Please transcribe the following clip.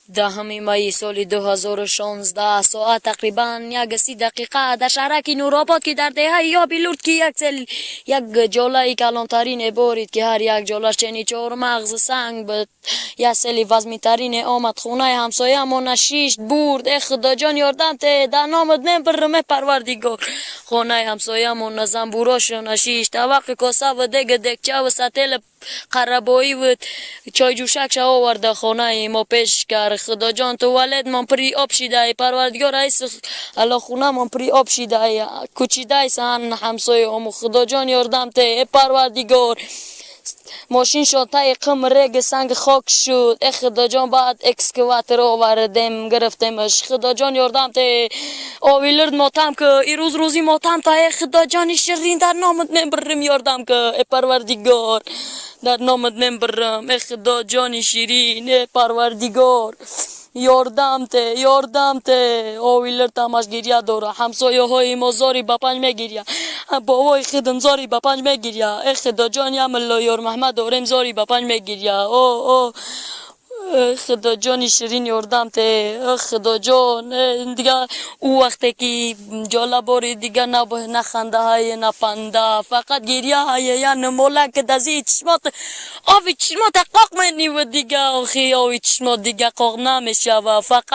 10 майи соли 2016, соат тақрибан 1:30 дар шаҳраки Нуробод, ки дар деҳаи Оби Лурд, ки як сел, як ҷолаи калонтарине борид, ки ҳар як ҷолаш чени чормағз санг буд. Як сели вазмитарине омад, хонаи ҳамсоямона шишт бурд. Э Худоҷон, ёрдам те, дар номат мебирам, э Парвардигор. Хонаи ҳамсоямона занбурошона шишт, таваққи косаву дега дегчаву сателу қарабоиву чойҷӯшакша оварда, хонаи мо пеш кард. Худоҷон, туалетмон пури об шидай. Парвардигор, айси алло, хунамон пури об шидай, кӯчидай сан ҳамсояому. Худоҷон, ёрдам те, э Парвардигор. Мошин шод таи қум, реги санг хок шуд. Э Худоҷон, баъд экскаватор овардем, гирифтемаш. Худоҷон, ёрдам те. Овилирд мотам ки ирӯз рӯзи мотам та. Э Худоҷони ширин, дар номат мебирим, ёрдам ки. Э Парвардигор, дар номат мебирам. Э Худоҷони ширин, э Парвардигор, ёрдам те, ёрдам те. Овилирд ҳамаш гирья дора. Ҳамсояҳои мо зори ба панҷ мегирья, бобои худам зори ба панҷ мегирья. Э Худоҷон, я мулло Ёрмаҳмад дорем, зори ба панҷ мегирья. О о, Худоҷони ширин, ёрдам те. Худоҷон, дига ӯ вақте ки ҷола бори, дига на хандаҳае, на панда, фақат гирьяҳае. Я молак дази чишмот, ови чишмота қоқ мениву, дига охи ови чишмот дига қоқ намешава, фақат.